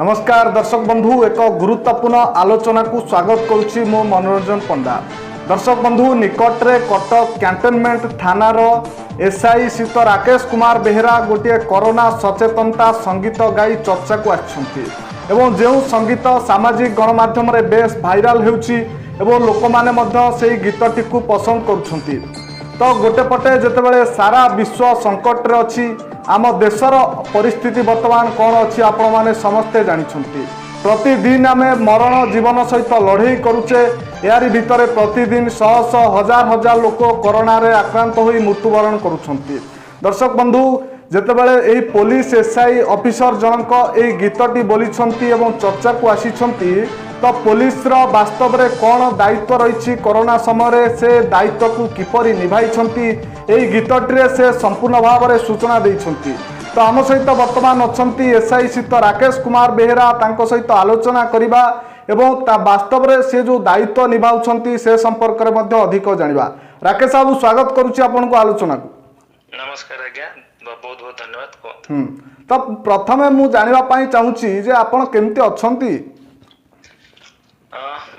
ନମସ୍କାର ଦର୍ଶକ ବନ୍ଧୁ, ଏକ ଗୁରୁତ୍ୱପୂର୍ଣ୍ଣ ଆଲୋଚନାକୁ ସ୍ୱାଗତ କରୁଛି ମୁଁ ମନୋରଞ୍ଜନ ପଣ୍ଡା। ଦର୍ଶକ ବନ୍ଧୁ, ନିକଟରେ କଟକ କ୍ୟାଣ୍ଟନମେଣ୍ଟ ଥାନାର ଏସ୍ଆଇ ଶ୍ରୀଯୁକ୍ତ ରାକେଶ କୁମାର ବେହେରା ଗୋଟିଏ କରୋନା ସଚେତନତା ସଙ୍ଗୀତ ଗାଇ ଚର୍ଚ୍ଚାକୁ ଆସିଛନ୍ତି ଏବଂ ଯେଉଁ ସଙ୍ଗୀତ ସାମାଜିକ ଗଣମାଧ୍ୟମରେ ବେଶ ଭାଇରାଲ ହେଉଛି ଏବଂ ଲୋକମାନେ ମଧ୍ୟ ସେହି ଗୀତଟିକୁ ପସନ୍ଦ କରୁଛନ୍ତି। ତ ଗୋଟେ ପଟେ ଯେତେବେଳେ ସାରା ବିଶ୍ୱ ସଙ୍କଟରେ ଅଛି, ଆମ ଦେଶର ପରିସ୍ଥିତି ବର୍ତ୍ତମାନ କ'ଣ ଅଛି ଆପଣମାନେ ସମସ୍ତେ ଜାଣିଛନ୍ତି। ପ୍ରତିଦିନ ଆମେ ମରଣ ଜୀବନ ସହିତ ଲଢ଼େଇ କରୁଛେ। ଏହାରି ଭିତରେ ପ୍ରତିଦିନ ଶହ ଶହ, ହଜାର ହଜାର ଲୋକ କରୋନାରେ ଆକ୍ରାନ୍ତ ହୋଇ ମୃତ୍ୟୁବରଣ କରୁଛନ୍ତି। ଦର୍ଶକ ବନ୍ଧୁ, ଯେତେବେଳେ ଏହି ପୋଲିସ ଏସ୍ଆଇ ଅଫିସର ଜଣଙ୍କ ଏହି ଗୀତଟି ବୋଲିଛନ୍ତି ଏବଂ ଚର୍ଚ୍ଚାକୁ ଆସିଛନ୍ତି, ତ ପୋଲିସର ବାସ୍ତବରେ କ'ଣ ଦାୟିତ୍ୱ ରହିଛି, କରୋନା ସମୟରେ ସେ ଦାୟିତ୍ୱକୁ କିପରି ନିଭାଇଛନ୍ତି, ଏହି ଗୀତଟିରେ ସେ ସମ୍ପୂର୍ଣ୍ଣ ଭାବରେ ସୂଚନା ଦେଇଛନ୍ତି। ତ ଆମ ସହିତ ବର୍ତ୍ତମାନ ଅଛନ୍ତି ଏସ୍ଆଇ ଶ୍ରୀଯୁକ୍ତ ରାକେଶ କୁମାର ବେହେରା। ତାଙ୍କ ସହିତ ଆଲୋଚନା କରିବା ଏବଂ ତା ବାସ୍ତବରେ ସେ ଯେଉଁ ଦାୟିତ୍ୱ ନିଭାଉଛନ୍ତି, ସେ ସମ୍ପର୍କରେ ମଧ୍ୟ ଅଧିକ ଜାଣିବା। ରାକେଶ ବାବୁ, ସ୍ୱାଗତ କରୁଛି ଆପଣଙ୍କୁ ଆଲୋଚନାକୁ। ନମସ୍କାର ଆଜ୍ଞା, ବହୁତ ବହୁତ ଧନ୍ୟବାଦ, କୁହନ୍ତୁ। ତ ପ୍ରଥମେ ମୁଁ ଜାଣିବା ପାଇଁ ଚାହୁଁଛି ଯେ ଆପଣ କେମିତି ଅଛନ୍ତି?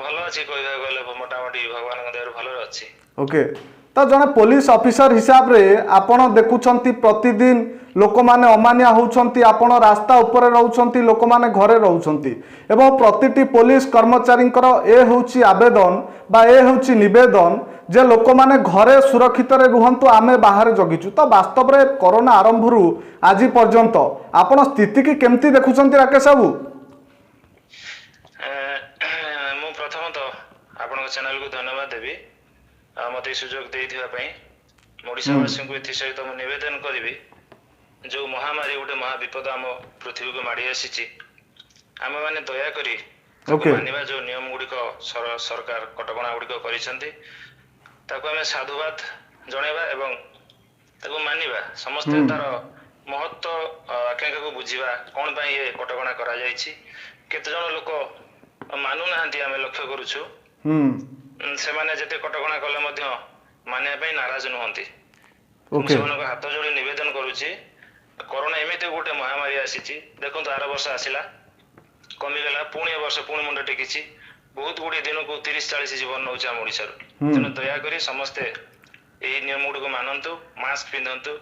ଭଲ ଅଛି, କହିବାକୁ ଗଲେ ମୋଟାମୋଟି ଭଗବାନଙ୍କ ଦୟାରୁ ଭଲରେ ଅଛି। ଓକେ, ତ ଜଣେ ପୋଲିସ ଅଫିସର ହିସାବରେ ଆପଣ ଦେଖୁଛନ୍ତି, ପ୍ରତିଦିନ ଲୋକମାନେ ଅମାନିଆ ହେଉଛନ୍ତି। ଆପଣ ରାସ୍ତା ଉପରେ ରହୁଛନ୍ତି, ଲୋକମାନେ ଘରେ ରହୁଛନ୍ତି ଏବଂ ପ୍ରତିଟି ପୋଲିସ କର୍ମଚାରୀଙ୍କର ଏ ହେଉଛି ଆବେଦନ ବା ଏ ହେଉଛି ନିବେଦନ ଯେ ଲୋକମାନେ ଘରେ ସୁରକ୍ଷିତରେ ରୁହନ୍ତୁ, ଆମେ ବାହାରେ ଜଗିଛୁ। ତ ବାସ୍ତବରେ କରୋନା ଆରମ୍ଭରୁ ଆଜି ପର୍ଯ୍ୟନ୍ତ ଆପଣ ସ୍ଥିତିକି କେମିତି ଦେଖୁଛନ୍ତି, ରାକେଶ ବାବୁ? ମୁଁ ପ୍ରଥମତଃ ଆପଣଙ୍କ ଚ୍ୟାନେଲକୁ ଧନ୍ୟବାଦ ଦେବି ଆଉ ମତେ ଏହି ସୁଯୋଗ ଦେଇଥିବା ପାଇଁ। ଓଡ଼ିଶାବାସୀଙ୍କୁ ଏଥିସହିତ ମୁଁ ନିବେଦନ କରିବି, ଯୋଉ ମହାମାରୀ, ଗୋଟେ ମହାବିପଦ ଆମ ପୃଥିବୀକୁ ମାଡ଼ି ଆସିଛି, ଆମେମାନେ ଦୟାକରି ତାକୁ ମାନିବା। ଯୋଉ ନିୟମ ଗୁଡ଼ିକ ସରକାର କଟକଣା ଗୁଡ଼ିକ କରିଛନ୍ତି, ତାକୁ ଆମେ ସାଧୁବାଦ ଜଣେଇବା ଏବଂ ତାକୁ ମାନିବା। ସମସ୍ତେ ତାର ମହତ୍ଵ, ଆକାଂକ୍ଷାକୁ ବୁଝିବା, କଣ ପାଇଁ ଏ କଟକଣା କରାଯାଇଛି। କେତେ ଜଣ ଲୋକ ମାନୁନାହାନ୍ତି, ଆମେ ଲକ୍ଷ୍ୟ କରୁଛୁ। ସେମାନେ ଯେତେ କଟକଣା କଲେ ମଧ୍ୟ ମାନିବା ପାଇଁ ନାରାଜ ନୁହନ୍ତି। ମୁଁ ସେମାନଙ୍କୁ ହାତ ଯୋଡ଼ି ନିବେଦନ କରୁଛି, କରୋନା ଏମିତି ଗୋଟେ ମହାମାରୀ ଆସିଛି। ଦେଖନ୍ତୁ, ଆର ବର୍ଷ ଆସିଲା, କମିଗଲା, ପୁଣି ଏ ବର୍ଷ ପୁଣି ମୁଣ୍ଡ ଟେକିଛି। ବହୁତ ଗୁଡିଏ ଦିନକୁ 30-40 ଜୀବନ ନଉଛି ଆମ ଓଡିଶାରୁ। ତେଣୁ ଦୟାକରି ସମସ୍ତେ ଏଇ ନିୟମ ଗୁଡ଼ିକୁ ମାନନ୍ତୁ, ମାସ୍କ ପିନ୍ଧନ୍ତୁ।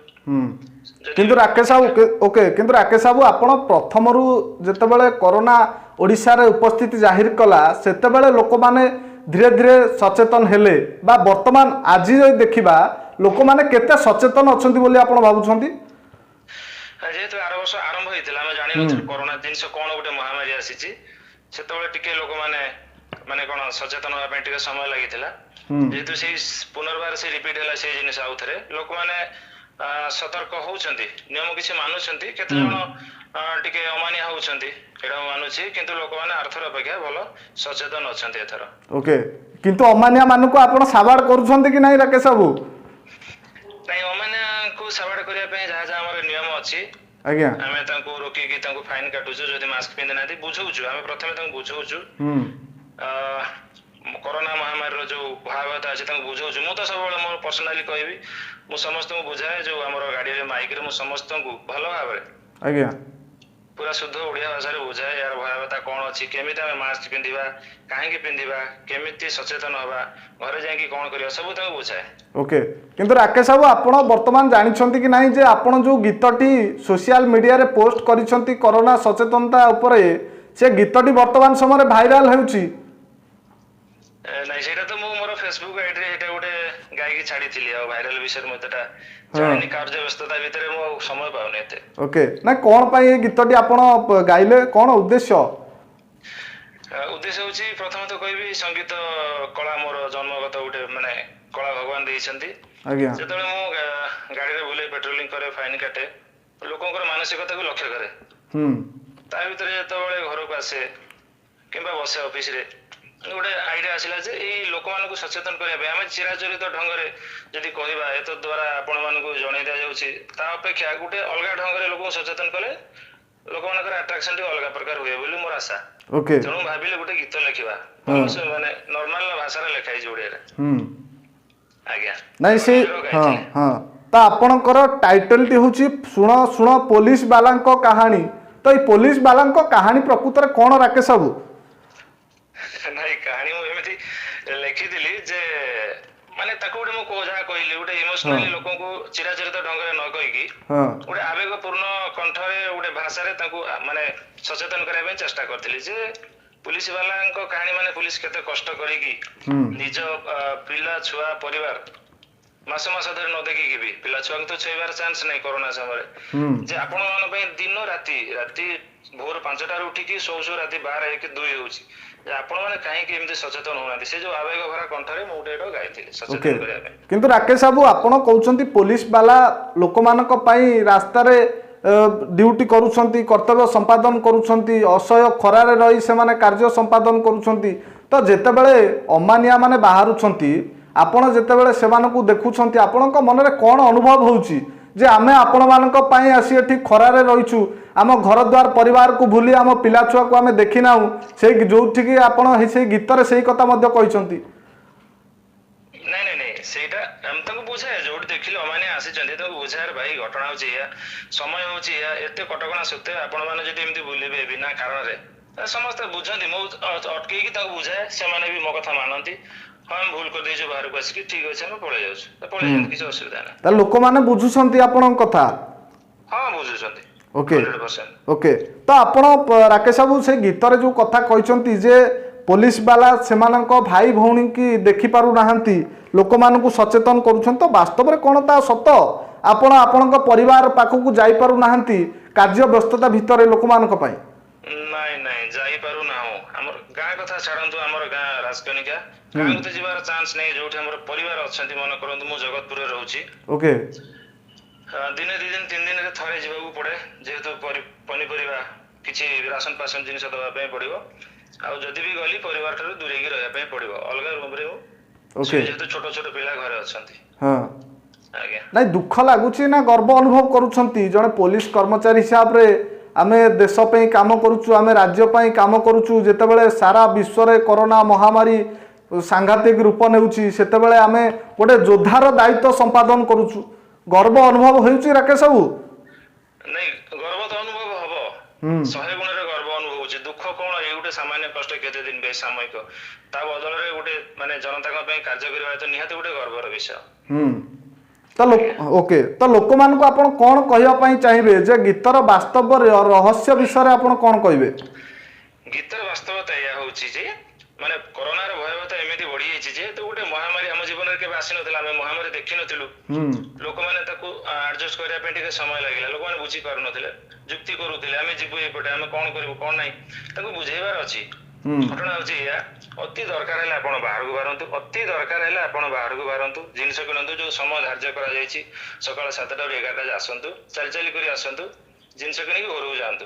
ଯଦି କିନ୍ତୁ ରାକେଶ ବାବୁ, ଓକେ, କିନ୍ତୁ ରାକେଶ ବାବୁ, ଆପଣ ପ୍ରଥମରୁ ଯେତେବେଳେ କରୋନା ଓଡ଼ିଶାରେ ଉପସ୍ଥିତି ଜାହିର କଲା, ସେତେବେଳେ ଲୋକମାନେ ଧୀରେ ଧୀରେ ସଚେତନ ହେଲେ ବା ବର୍ତ୍ତମାନ ଆଜି ଯଦି ଦେଖିବା, ଲୋକମାନେ କେତେ ସଚେତନ ଅଛନ୍ତି ବୋଲି ଆପଣ ଭାବୁଛନ୍ତି? ଯେହେତୁ ଆର ବର୍ଷ ଆରମ୍ଭ ହେଇଥିଲା, ଆମେ ଜାଣିନଥିଲୁ କରୋନା ଜିନିଷ କଣ, ଗୋଟେ ମହାମାରୀ ଆସିଛି। ସେତେବେଳେ ଟିକେ ଲୋକମାନେ ମାନେ କଣ ସଚେତନ ହେବା ପାଇଁ ଟିକେ ସମୟ ଲାଗିଥିଲା। ଯେହେତୁ ସେଇ ପୁନର୍ବାର ସେ ରିପିଟ ହେଲା ସେଇ ଜିନିଷ, ଆଉଥରେ ଲୋକମାନେ ସତର୍କ ହଉଛନ୍ତି, ନିୟମ କିଛି ମାନୁଛନ୍ତି। କେତେ ଜଣ ଟିକେ ଅମାନିଆ ହଉଛନ୍ତି, ଏଇଟା ମୁଁ ମାନୁଛି। କିନ୍ତୁ ଲୋକମାନେ ଆରଥର ଅପେକ୍ଷା ଭଲ ସଚେତନ ଅଛନ୍ତି ଏଥର। ଓକେ, କିନ୍ତୁ ଅମାନିଆ ମାନଙ୍କୁ ଆପଣ ସାବାଡ଼ କରୁଛନ୍ତି କି ନାହିଁ, ରାକେଶ ବାବୁ? ନାଇଁ, ଅମାନିଆକୁ ସାବାଡ଼ କରିବା ପାଇଁ ଯାହା ଯାହା ଆମର ନିୟମ ଅଛି, ଆମେ ତାଙ୍କୁ ରୋକିକି ତାଙ୍କୁ ଫାଇନ କାଟୁଛୁ। ଯଦି ମାସ୍କ ପିନ୍ଧି ନାହାନ୍ତି, ବୁଝଉଛୁ। ଆମେ ପ୍ରଥମେ ତାଙ୍କୁ ବୁଝଉଛୁ, କରୋନା ମହାମାରୀର ଯୋଉ ଭୟାବହତା ଅଛି, ତାଙ୍କୁ ବୁଝଉଛୁ। ମୁଁ ତ ସବୁବେଳେ ମୋର ପର୍ସନାଲି କହିବି, ମୁଁ ସମସ୍ତଙ୍କୁ ବୁଝାଏ। ଯୋଉ ଆମର ଗାଡିରେ ମାଇକରେ ମୁଁ ସମସ୍ତଙ୍କୁ ଭଲ ଭାବରେ ପୁରା ଶୁଦ୍ଧ ଓଡିଆ ଭାଷାରେ ବୁଝାଏ, ଏହାର ଭୟାବହତା କଣ ଅଛି, କେମିତି ଆମେ ମାସ୍କ ପିନ୍ଧିବା, କାହିଁକି ପିନ୍ଧିବା, କେମିତି ସଚେତନ ହବା, ଘରେ ଯାଇକି କଣ କରିବା, ସବୁ ତାଙ୍କୁ ବୁଝାଏ। ଓକେ, କିନ୍ତୁ ରାକେଶ ବାବୁ, ଆପଣ ବର୍ତ୍ତମାନ ଜାଣିଛନ୍ତି କି ନାହିଁ ଯେ ଆପଣ ଯେଉଁ ଗୀତଟି ସୋସିଆଲ ମିଡ଼ିଆରେ ପୋଷ୍ଟ କରିଛନ୍ତି କରୋନା ସଚେତନତା ଉପରେ, ସେ ଗୀତଟି ବର୍ତ୍ତମାନ ସମୟରେ ଭାଇରାଲ ହେଉଛି? ନାଇଁ, ସେଇଟା ତ ମୁଁ ମୋର ଫେସବୁକ୍ ଆଇଡିରେ ସେଇଟା ଗୋଟେ ଗାଇକି ଛାଡିଥିଲି। ଆଉ ଭାଇରାଲ ବିଷୟରେ ମୁଁ ଏତେଟା ଜାଣିନି। କାର୍ଯ୍ୟ ବ୍ୟସ୍ତତା ଭିତରେ ମୁଁ ଆଉ ସମୟ ପାଉନି ଏତେ। ଓକେ, ନା କ'ଣ ପାଇଁ ଏ ଗୀତଟି ଆପଣ ଗାଇଲେ? କ'ଣ ଉଦ୍ଦେଶ୍ୟ? ଉଦ୍ଦେଶ୍ୟ ହଉଛି, ପ୍ରଥମତଃ କହିବି, ସଙ୍ଗୀତ କଳା ମୋର ଜନ୍ମଗତ ଗୋଟେ ମାନେ କଳା, ଭଗବାନ ଦେଇଛନ୍ତି। ଯେତେବେଳେ ମୁଁ ଗାଡିରେ ବୁଲେ, ପେଟ୍ରୋଲିଂ କରେ, ଫାଇନ କାଟେ, ଲୋକଙ୍କର ମାନସିକତାକୁ ଲକ୍ଷ୍ୟ କରେ। ତା ଭିତରେ ଯେତେବେଳେ ଘରକୁ ଆସେ କିମ୍ବା ବସେ ଅଫିସରେ, ଗୋଟେ ଆଇଡିଆ ଆସିଲା ଯେ ଏଇ ଲୋକମାନଙ୍କୁ ସଚେତନ କରିବା ପାଇଁ ଆମେ ଚିରାଚରିତ ଢଙ୍ଗରେ ଯଦି କହିବା, ଏତଦ୍ ଦ୍ୱାରା ଆପଣମାନଙ୍କୁ ଜଣେଇ ଦିଆଯାଉଛି, ତା ଅପେକ୍ଷା ଗୋଟେ ଅଲଗା ଢଙ୍ଗରେ ଲୋକଙ୍କୁ ସଚେତନ କଲେ ଲୋକମାନଙ୍କର ଆଟ୍ରାକ୍ସନ ଟିକେ ଅଲଗା ପ୍ରକାର ହୁଏ ବୋଲି ମୋର ଆଶା। ତେଣୁ ମୁଁ ଭାବିଲି ଗୋଟେ ଗୀତ ଲେଖିବା। ମାନେ ନର୍ମାଲ ଭାଷାରେ ଲେଖା ହେଇଛି, ଓଡିଆରେ। ଆଜ୍ଞା। ନାଇଁ, ସେ ଗାଇଥିଲି। ହଁ, ତ ଆପଣଙ୍କର ଟାଇଟଲଟି ହେଉଛି "ଶୁଣ ଶୁଣ ପୋଲିସ ବାଲାଙ୍କ କାହାଣୀ"। ତ ଏଇ ପୋଲିସ ବାଲାଙ୍କ କାହାଣୀ ପ୍ରକୃତରେ କ'ଣ ରାକେଶ ବାବୁ? ନାଇଁ, କାହାଣୀ ମୁଁ ଏମିତି ଲେଖିଥିଲି ଯେ ମାନେ ତାକୁ ଗୋଟେ ମୁଁ ଯାହା କହିଲି ଗୋଟେ ଇମୋସନାଲି ଲୋକଙ୍କୁ ଚିରାଚରିତ ଢଙ୍ଗରେ ନ କହିକି ଗୋଟେ ଆବେଗପୂର୍ଣ୍ଣ କଣ୍ଠରେ ଗୋଟେ ଭାଷାରେ ତାଙ୍କୁ ମାନେ ସଚେତନ କରିବା ପାଇଁ ଚେଷ୍ଟା କରିଥିଲି ଯେ ପୁଲିସ ବାଲାଙ୍କ କାହାଣୀ ମାନେ ପୁଲିସ କେତେ କଷ୍ଟ କରିକି ନିଜ ପିଲା ଛୁଆ ପରିବାର ମାସ ମାସ ଧରି ନ ଦେଖିକି ବି ପିଲା ଛୁଆଙ୍କୁ ତ ଛୁଇଁବାର ଚାନ୍ସ ନାହିଁ କରୋନା ସମୟରେ, ଯେ ଆପଣ ମାନଙ୍କ ପାଇଁ ଦିନ ରାତି ରାତି ଭୋର 5ଟାରୁ ଉଠିକି ଶୋଉ ଶୋଉ ରାତି 12 1 2 ହେଉଛି, ଯେ ଆପଣ ମାନେ କାହିଁକି ଏମିତି ସଚେତନ ହଉନାହାନ୍ତି। ସେ ଯୋଉ ଆବେଗ ଭରା କଣ୍ଠରେ ମୁଁ ଗୋଟେ ଏଇଟା ଗାଇଥିଲି ସଚେତନ କରିବା ପାଇଁ। କିନ୍ତୁ ରାକେଶ ବାବୁ, ଆପଣ କହୁଛନ୍ତି ପୋଲିସ ବାଲା ଲୋକମାନଙ୍କ ପାଇଁ ରାସ୍ତାରେ ଡ୍ୟୁଟି କରୁଛନ୍ତି, କର୍ତ୍ତବ୍ୟ ସମ୍ପାଦନ କରୁଛନ୍ତି, ଅସହ୍ୟ ଖରାରେ ରହି ସେମାନେ କାର୍ଯ୍ୟ ସମ୍ପାଦନ କରୁଛନ୍ତି। ତ ଯେତେବେଳେ ଅମାନିଆ ମାନେ ବାହାରୁଛନ୍ତି, ଆପଣ ଯେତେବେଳେ ସେମାନଙ୍କୁ ଦେଖୁଛନ୍ତି, ଆପଣଙ୍କ ମନରେ କ'ଣ ଅନୁଭବ ହେଉଛି ଯେ ଆମେ ଆପଣମାନଙ୍କ ପାଇଁ ଆସି ଏଠି ଖରାରେ ରହିଛୁ, ଆମ ଘରଦ୍ୱାର ପରିବାରକୁ ଭୁଲି ଆମ ପିଲା ଛୁଆକୁ ଆମେ ଦେଖିନାହୁଁ, ସେଇ ଯୋଉଠିକି ଆପଣ ସେଇ ଗୀତରେ ସେଇ କଥା ମଧ୍ୟ କହିଛନ୍ତି। ନାଇଁ ନାଇଁ ନାଇଁ, ସେଇଟା ଆମେ ତାଙ୍କୁ ବୁଝାଏ, ଯୋଉଠି ଦେଖିଲେ ଅମାନିଆ ଆସିଛନ୍ତି ତାଙ୍କୁ ବୁଝାଏ, ଭାଇ ଘଟଣା ହଉଛି ଏଇଆ, ସମୟ ହଉଛି ଏଇଆ, ଏତେ କଟକଣା ସତ୍ତ୍ୱେ ଆପଣ ମାନେ ଯଦି ଏମିତି ବୁଲିବେ ବିନା କାରଣରେ, ସମସ୍ତେ ବୁଝନ୍ତି। ମୁଁ ଅଟକେଇକି ତାଙ୍କୁ ବୁଝାଏ, ସେମାନେ ବି ମୋ କଥା ମାନନ୍ତି। ହଁ, ଆମେ ଭୁଲ କରିଦେଇଛୁ ବାହାରକୁ ଆସିକି, ଠିକ ଅଛି ଆମେ ପଳେଇ ଯାଉଛୁ, ପଳେଇ ଯାଆନ୍ତି, କିଛି ଅସୁବିଧା ନାହିଁ। ତାହେଲେ ଲୋକମାନେ ବୁଝୁଛନ୍ତି ଆପଣଙ୍କ କଥା? ହଁ, ବୁଝୁଛନ୍ତି। ଓକେ। 100%। ଓକେ, ତ ଆପଣ ରାକେଶ ବାବୁ ସେ ଗୀତରେ ଯୋଉ କଥା କହିଛନ୍ତି ଯେ ପୋଲିସ ବାଲା ସେମାନଙ୍କ ଭାଇ ଭଉଣୀକି ଦେଖିପାରୁନାହାନ୍ତି, ଲୋକମାନଙ୍କୁ ସଚେତନ କରୁଛନ୍ତି, ତ ବାସ୍ତବରେ କ'ଣ ତା ସତ? ଆପଣ ଆପଣଙ୍କ ପରିବାର ପାଖକୁ ଯାଇପାରୁନାହାନ୍ତି କାର୍ଯ୍ୟ ବ୍ୟସ୍ତତା ଭିତରେ ଲୋକମାନଙ୍କ ପାଇଁ? ନାଇଁ ନାଇଁ, ଯାଇପାରୁନାହୁଁ। ଆମର ଗାଁ କଥା ଛାଡନ୍ତୁ, ଆମର ଗାଁ ରାଜକନିକା, ଗାଁକୁ ତ ଯିବାର ଚାନ୍ସ ନାହିଁ, ଯୋଉଠି ଆମର ପରିବାର ଅଛନ୍ତି। ମନେ କରନ୍ତୁ ମୁଁ ଜଗତପୁରରେ ରହୁଛି। ଓକେ। ଦିନେ 2 ଦିନ 3 ଦିନରେ ଥରେ ଯିବାକୁ ପଡେ, ଯେହେତୁ ପନିପରିବା କିଛି ରାସନ ଫାସନ ଜିନିଷ ଦବା ପାଇଁ ପଡିବ। ଆଉ ଯଦି ବି ଗଲି ପରିବାର ଠାରୁ ଦୂରେଇକି ରହିବା ପାଇଁ ପଡିବ, ଅଲଗା ରୁମରେ। ଯେହେତୁ ଛୋଟ ଛୋଟ ପିଲା ଘରେ ଅଛନ୍ତି। ହଁ ଆଜ୍ଞା। ନାଇଁ, ଦୁଃଖ ଲାଗୁଛି ନା ଗର୍ବ ଅନୁଭବ କରୁଛନ୍ତି? ଜଣେ ପୋଲିସ କର୍ମଚାରୀ ହିସାବରେ ଆମେ ଦେଶ ପାଇଁ କାମ କରୁଛୁ, ଆମେ ରାଜ୍ୟ ପାଇଁ କାମ କରୁଛୁ, ଯେତେବେଳେ ସାରା ବିଶ୍ୱରେ କରୋନା ମହାମାରୀ ସାଂଘାତିକ ରୂପ ନେଉଛି, ସେତେବେଳେ ଆମେ ଗୋଟେ ଯୋଦ୍ଧାର ଦାୟିତ୍ୱ ସମ୍ପାଦନ କରୁଛୁ, ଗର୍ବ ଅନୁଭବ ହେଉଛି ରାକେଶ ବାବୁ? ନାଇଁ, ଗର୍ବ ତ ଅନୁଭବ ହବ, 100 ଗୁଣରେ ଗର୍ବ ଅନୁଭବ ହଉଛି। ଦୁଃଖ କଣ, ଏଇ ଗୋଟେ ସାମାନ୍ୟ କଷ୍ଟ କେତେ ଦିନ ପାଇଁ ସାମୟିକ, ତା ବଦଳରେ ଗୋଟେ ମାନେ ଜନତାଙ୍କ ପାଇଁ କାର୍ଯ୍ୟ କରିବା ତ ନିହାତି ଗୋଟେ ଗର୍ବର ବିଷୟ। ତ ଓକେ, ତ ଲୋକମାନଙ୍କୁ ଆପଣ କ'ଣ କହିବା ପାଇଁ ଚାହିଁବେ ଯେ ଗୀତର ବାସ୍ତବ ରହସ୍ୟ ବିଷୟରେ ଆପଣ କ'ଣ କହିବେ? ଗୀତର ବାସ୍ତବତା ଏଇଆ ହଉଛି ଯେ ମାନେ କରୋନାର ଭୟାବହତା ଏମିତି ବଢିଯାଇଛି, ଯେହେତୁ ଗୋଟେ ମହାମାରୀ ଆମ ଜୀବନରେ କେବେ ଆସିନଥିଲା, ଆମେ ମହାମାରୀ ଦେଖିନଥିଲୁ, ଲୋକମାନେ ତାକୁ ଆଡଜଷ୍ଟ କରିବା ପାଇଁ ଟିକେ ସମୟ ଲାଗିଲା, ଲୋକମାନେ ବୁଝି ପାରୁନଥିଲେ, ଯୁକ୍ତି କରୁଥିଲେ ଆମେ ଯିବୁ ଏପଟେ, ଆମେ କଣ କରିବୁ କଣ ନାହିଁ, ତାକୁ ବୁଝେଇବାର ଅଛି। ଘଟଣା ହଉଛି ଏଇଆ, ଅତି ଦରକାର ହେଲେ ଆପଣ ବାହାରକୁ ବାହାରନ୍ତୁ, ଅତି ଦରକାର ହେଲେ ଆପଣ ବାହାରକୁ ବାହାରନ୍ତୁ, ଜିନିଷ କିଣନ୍ତୁ, ଯୋଉ ସମୟ ଧାର୍ଯ୍ୟ କରାଯାଇଛି ସକାଳ 7ଟାରୁ 11ଟା ଆସନ୍ତୁ, ଚାଲି ଚାଲି କରି ଆସନ୍ତୁ, ଜିନିଷ କିଣିକି ଘରକୁ ଯାଆନ୍ତୁ,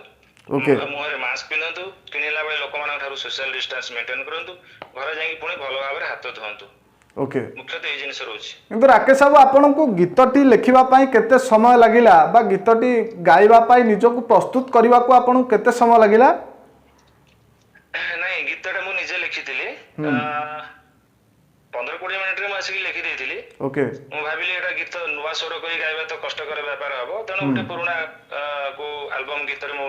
ମୁହଁରେ ମାସ୍କ ପିନ୍ଧନ୍ତୁ, କିଣିଲା ବେଳେ ଲୋକମାନଙ୍କ ଠାରୁ ସୋସିଆଲ ଡିଷ୍ଟାନ୍ସ ମେଣ୍ଟେନ କରନ୍ତୁ, ଘରେ ଯାଇକି ପୁଣି ଭଲ ଭାବରେ ହାତ ଧୁଅନ୍ତୁ। ଓକେ। ମୁଖ୍ୟତଃ ଏଇ ଜିନିଷ ରହୁଛି। କିନ୍ତୁ ରାକେଶ ବାବୁ, ଆପଣଙ୍କୁ ଗୀତଟି ଲେଖିବା ପାଇଁ କେତେ ସମୟ ଲାଗିଲା ବା ଗୀତଟି ଗାଇବା ପାଇଁ ନିଜକୁ ପ୍ରସ୍ତୁତ କରିବାକୁ ଆପଣଙ୍କୁ କେତେ ସମୟ ଲାଗିଲା? ନାଇଁ, ଗୀତଟା ମୁଁ ନିଜେ ଲେଖିଥିଲି, 15-20 ମିନିଟରେ ମୁଁ ଆସିକି ଲେଖି ଦେଇଥିଲି। ଓକେ। ମୁଁ ଭାବିଲି ଏଇଟା ଗୀତ ନୂଆ ସ୍ୱର କରି ଗାଇବା ତ କଷ୍ଟକର ବ୍ୟାପାର ହବ, ତେଣୁ ଗୋଟେ ପୁରୁଣା କୋଉ ଆଲବମ ଗୀତରେ ମୁଁ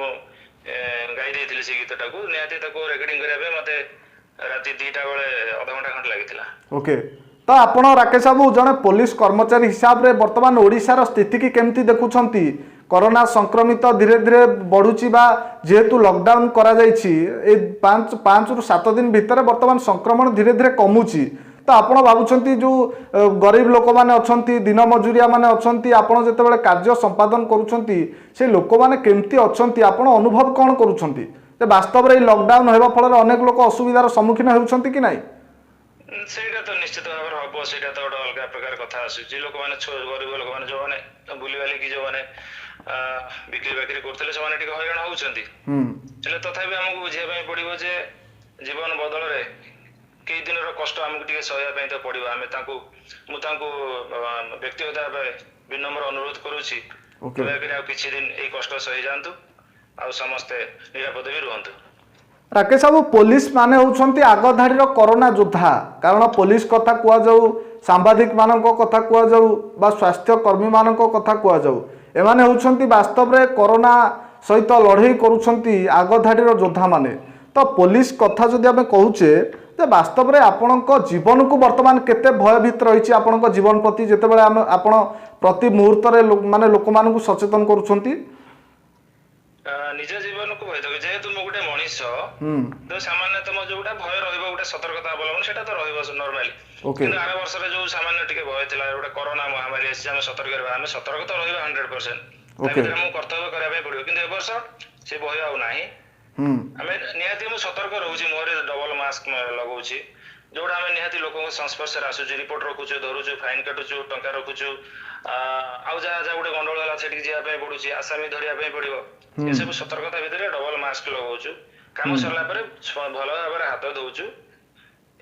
ଗାଇ ଦେଇଥିଲି ସେ ଗୀତଟାକୁ। ନିହାତି ତାକୁ ରେକର୍ଡିଂ କରିବା ପାଇଁ ମତେ ରାତି 2ଟା ବେଳେ ଅଧଘଣ୍ଟା ଖଣ୍ଡେ ଲାଗିଥିଲା। ଓକେ, ତ ଆପଣ ରାକେଶ ବାବୁ ଜଣେ ପୋଲିସ କର୍ମଚାରୀ ହିସାବରେ ବର୍ତ୍ତମାନ ଓଡ଼ିଶାର ସ୍ଥିତିକି କେମିତି ଦେଖୁଛନ୍ତି? କରୋନା ସଂକ୍ରମିତ ଧୀରେ ଧୀରେ ବଢୁଛି ବା ଯେହେତୁ ଲକଡାଉନ କରାଯାଇଛି, ଏଇ 5ରୁ 7 ଦିନ ଭିତରେ ବର୍ତ୍ତମାନ ସଂକ୍ରମଣ ଧୀରେ ଧୀରେ କମୁଛି, ତ ଆପଣ ଭାବୁଛନ୍ତି ଯେଉଁ ଗରିବ ଲୋକମାନେ ଅଛନ୍ତି, ଦିନ ମଜୁରିଆ ମାନେ ଅଛନ୍ତି, ଆପଣ ଯେତେବେଳେ କାର୍ଯ୍ୟ ସମ୍ପାଦନ କରୁଛନ୍ତି ସେ ଲୋକମାନେ କେମିତି ଅଛନ୍ତି, ଆପଣ ଅନୁଭବ କ'ଣ କରୁଛନ୍ତି ଯେ ବାସ୍ତବରେ ଏଇ ଲକଡାଉନ ହେବା ଫଳରେ ଅନେକ ଲୋକ ଅସୁବିଧାର ସମ୍ମୁଖୀନ ହେଉଛନ୍ତି କି ନାହିଁ? ସେଇଟା ତ ନିଶ୍ଚିତ ଭାବରେ ହବ, ସେଇଟା ତ ଗୋଟେ ଅଲଗା ପ୍ରକାର କଥା ଆସୁଛି। ଲୋକମାନେ ଗରିବ ଲୋକମାନେ ଯୋଉମାନେ ବୁଲିବାଲିକି ଯୋଉମାନେ ବିକ୍ରି ବାକ୍ରି କରୁଥିଲେ ସେମାନେ ଟିକେ ହଇରାଣ ହଉଛନ୍ତି, ହେଲେ ତଥାପି ଆମକୁ ବୁଝିବା ପାଇଁ ପଡିବ ଯେ ଜୀବନ ବଦଳରେ କେଇ ଦିନର କଷ୍ଟ ଆମକୁ ଟିକେ ସହିବା ପାଇଁ ତ ପଡିବ। ଆମେ ତାଙ୍କୁ, ମୁଁ ତାଙ୍କୁ ବ୍ୟକ୍ତିଗତ ଭାବେ ବିନମ୍ର ଅନୁରୋଧ କରୁଛି, ଦୟାକରି ଆଉ କିଛି ଦିନ ଏଇ କଷ୍ଟ ସହିଯାଆନ୍ତୁ ଆଉ ସମସ୍ତେ ନିରାପଦ ବି ରୁହନ୍ତୁ। ରାକେଶ ବାବୁ, ପୋଲିସ ମାନେ ହେଉଛନ୍ତି ଆଗଧାଡ଼ିର କରୋନା ଯୋଦ୍ଧା, କାରଣ ପୋଲିସ କଥା କୁହାଯାଉ, ସାମ୍ବାଦିକ ମାନଙ୍କ କଥା କୁହାଯାଉ ବା ସ୍ୱାସ୍ଥ୍ୟ କର୍ମୀମାନଙ୍କ କଥା କୁହାଯାଉ, ଏମାନେ ହେଉଛନ୍ତି ବାସ୍ତବରେ କରୋନା ସହିତ ଲଢ଼େଇ କରୁଛନ୍ତି ଆଗଧାଡ଼ିର ଯୋଦ୍ଧାମାନେ, ତ ପୋଲିସ କଥା ଯଦି ଆମେ କହୁଛେ ଯେ ବାସ୍ତବରେ ଆପଣଙ୍କ ଜୀବନକୁ ବର୍ତ୍ତମାନ କେତେ ଭୟଭୀତ ରହିଛି ଆପଣଙ୍କ ଜୀବନ ପ୍ରତି, ଯେତେବେଳେ ଆମେ ଆପଣ ପ୍ରତି ମୁହୂର୍ତ୍ତରେ ମାନେ ଲୋକମାନଙ୍କୁ ସଚେତନ କରୁଛନ୍ତି? ନିଜ ଜୀବନକୁ ଭୟ ଦେବ, ଯେହେତୁ ମୁଁ ଗୋଟେ ମଣିଷ, ତ ସାମାନ୍ୟତମ ଯୋଉଟା ଭୟ ରହିବ, ଗୋଟେ ସତର୍କତା ଅବଲମ୍ବନ ସେଟା ତ ରହିବ ନର୍ମାଲି। କିନ୍ତୁ ଆର ବର୍ଷରେ ଯୋଉ ସାମାନ୍ୟ ଟିକେ ଭୟ ଥିଲା, ଗୋଟେ କରୋନା ମହାମାରୀ ଆସିଛି, ଆମେ ସତର୍କ ରହିବା, ଆମେ ସତର୍କ ତ ରହିବା 100%, ତା ଭିତରେ ଆମକୁ କର୍ତ୍ତବ୍ୟ କରିବା ପାଇଁ ପଡିବ। କିନ୍ତୁ ଏ ବର୍ଷ ସେ ଭୟ ଆଉ ନାହିଁ। ଆମେ ନିହାତି, ମୁଁ ସତର୍କ ରହୁଛି, ମୁହଁରେ ଡବଲ ମାସ୍କ ଲଗାଉଛି, ଯୋଉଟା ଆମେ ନିହାତି ଲୋକଙ୍କ ସଂସ୍ପର୍ଶରେ ଆସୁଛୁ, ରିପୋର୍ଟ ରଖୁଛୁ, ଧରୁଛୁ, ଫାଇନ କାଟୁଛୁ, ଟଙ୍କା ରଖୁଛୁ, ଆଉ ଯାହା ଯାହା ଗୋଟେ ଗଣ୍ଡଗୋଳ ହେଲା ସେଠିକି ଯିବା ପାଇଁ ପଡୁଛି, ଆସାମୀ ଧରିବା ପାଇଁ ପଡିବ, ଏସବୁ ସତର୍କତା ଭିତରେ ଡବଲ ମାସ୍କ ଲଗାଉଛୁ, କାମ ସରିଲା ପରେ ଭଲ ଭାବରେ ହାତ ଧୋଉଛୁ।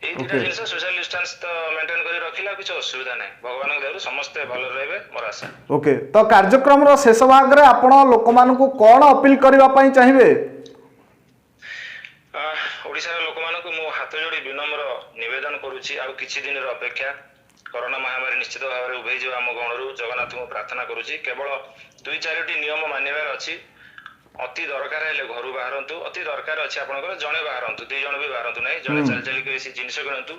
ଏଇ 2ଟା ଜିନିଷ, ସୋସିଆଲ ଡିଷ୍ଟାନ୍ସ ତ ମେଣ୍ଟେନ କରି ରଖିଲେ ଆଉ କିଛି ଅସୁବିଧା ନାହିଁ। ଭଗବାନଙ୍କ ଦୟାରୁ ସମସ୍ତେ ଭଲରେ ରହିବେ, ମୋର ଆଶା। ଓକେ, ତ କାର୍ଯ୍ୟକ୍ରମର ଶେଷ ଭାଗରେ ଆପଣ ଲୋକମାନଙ୍କୁ କ'ଣ ଅପିଲ କରିବା ପାଇଁ ଚାହିଁବେ? ଓଡ଼ିଶାର ଲୋକମାନଙ୍କୁ ମୁଁ ହାତ ଯୋଡ଼ି ବିନମ୍ର ନିବେଦନ କରୁଛି, ଆଉ କିଛି ଦିନର ଅପେକ୍ଷା, କରୋନା ମହାମାରୀ ନିଶ୍ଚିତ ଭାବରେ ଉଭେଇଯିବ ଆମ ଗଣରୁ, ଜଗନ୍ନାଥଙ୍କୁ ପ୍ରାର୍ଥନା କରୁଛି। କେବଳ 2-4ଟି ନିୟମ ମାନିବାର ଅଛି। ଅତି ଦରକାର ହେଲେ ଘରୁ ବାହାରନ୍ତୁ, ଅତି ଦରକାର ଅଛି ଆପଣଙ୍କର, ଜଣେ ବାହାରନ୍ତୁ, 2 ଜଣ ବି ବାହାରନ୍ତୁ ନାହିଁ, ଜଣେ ଚାଲି ଚାଲିକି ବେଶୀ ଜିନିଷ କିଣନ୍ତୁ।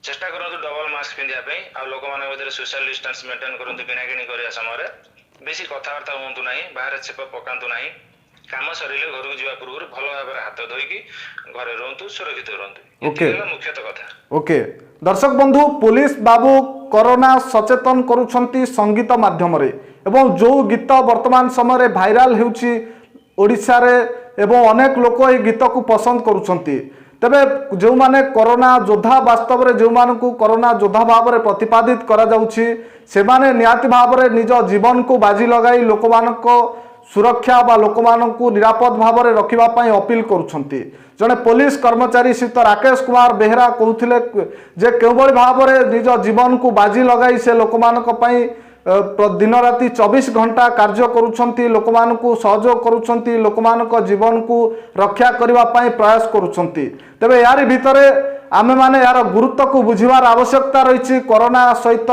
ଚେଷ୍ଟା କରନ୍ତୁ ଡବଲ ମାସ୍କ ପିନ୍ଧିବା ପାଇଁ, ଆଉ ଲୋକମାନଙ୍କ ଭିତରେ ସୋସିଆଲ ଡିଷ୍ଟାନ୍ସ ମେଣ୍ଟେନ କରନ୍ତୁ। କିଣାକିଣି କରିବା ସମୟରେ ବେଶୀ କଥାବାର୍ତ୍ତା ହୁଅନ୍ତୁ ନାହିଁ, ବାହାରେ ଛେପ ପକାନ୍ତୁ ନାହିଁ। କାମ ସରିଲେ ଘରକୁ ଯିବା ପୂର୍ବରୁ ଭଲ ଭାବରେ ହାତ ଧୋଇକି ଘରେ ରୁହନ୍ତୁ, ସୁରକ୍ଷିତ ରୁହନ୍ତୁ। ଏତିକି ହେଲା ମୁଖ୍ୟତଃ କଥା। ଓକେ, ଦର୍ଶକ ବନ୍ଧୁ, ପୋଲିସ ବାବୁ କରୋନା ସଚେତନ କରୁଛନ୍ତି ସଙ୍ଗୀତ ମାଧ୍ୟମରେ ଏବଂ ଯେଉଁ ଗୀତ ବର୍ତ୍ତମାନ ସମୟରେ ଭାଇରାଲ ହେଉଛି ଓଡ଼ିଶାରେ ଏବଂ ଅନେକ ଲୋକ ଏହି ଗୀତକୁ ପସନ୍ଦ କରୁଛନ୍ତି। ତେବେ ଯେଉଁମାନେ କରୋନା ଯୋଦ୍ଧା, ବାସ୍ତବରେ ଯେଉଁମାନଙ୍କୁ କରୋନା ଯୋଦ୍ଧା ଭାବରେ ପ୍ରତିପାଦିତ କରାଯାଉଛି, ସେମାନେ ନିହାତି ଭାବରେ ନିଜ ଜୀବନକୁ ବାଜି ଲଗାଇ ଲୋକମାନଙ୍କ ସୁରକ୍ଷା ବା ଲୋକମାନଙ୍କୁ ନିରାପଦ ଭାବରେ ରଖିବା ପାଇଁ ଅପିଲ କରୁଛନ୍ତି। ଜଣେ ପୋଲିସ କର୍ମଚାରୀ ଶ୍ରୀଯୁକ୍ତ ରାକେଶ କୁମାର ବେହେରା କହୁଥିଲେ ଯେ କେଉଁଭଳି ଭାବରେ ନିଜ ଜୀବନକୁ ବାଜି ଲଗାଇ ସେ ଲୋକମାନଙ୍କ ପାଇଁ ଦିନରାତି 24 ଘଣ୍ଟା କାର୍ଯ୍ୟ କରୁଛନ୍ତି, ଲୋକମାନଙ୍କୁ ସହଯୋଗ କରୁଛନ୍ତି, ଲୋକମାନଙ୍କ ଜୀବନକୁ ରକ୍ଷା କରିବା ପାଇଁ ପ୍ରୟାସ କରୁଛନ୍ତି। ତେବେ ଏହାରି ଭିତରେ ଆମେମାନେ ଏହାର ଗୁରୁତ୍ୱକୁ ବୁଝିବାର ଆବଶ୍ୟକତା ରହିଛି। କରୋନା ସହିତ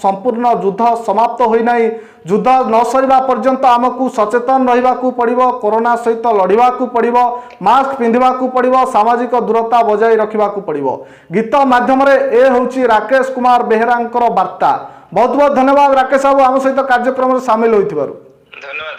ସମ୍ପୂର୍ଣ୍ଣ ଯୁଦ୍ଧ ସମାପ୍ତ ହୋଇନାହିଁ। ଯୁଦ୍ଧ ନ ସରିବା ପର୍ଯ୍ୟନ୍ତ ଆମକୁ ସଚେତନ ରହିବାକୁ ପଡ଼ିବ, କରୋନା ସହିତ ଲଢ଼ିବାକୁ ପଡ଼ିବ, ମାସ୍କ ପିନ୍ଧିବାକୁ ପଡ଼ିବ, ସାମାଜିକ ଦୂରତା ବଜାୟ ରଖିବାକୁ ପଡ଼ିବ। ଗୀତ ମାଧ୍ୟମରେ ଏ ହେଉଛି ରାକେଶ କୁମାର ବେହେରାଙ୍କର ବାର୍ତ୍ତା। ବହୁତ ବହୁତ ଧନ୍ୟବାଦ ରାକେଶ ବାବୁ, ଆମ ସହିତ କାର୍ଯ୍ୟକ୍ରମରେ ସାମିଲ ହୋଇଥିବାରୁ। ଧନ୍ୟବାଦ।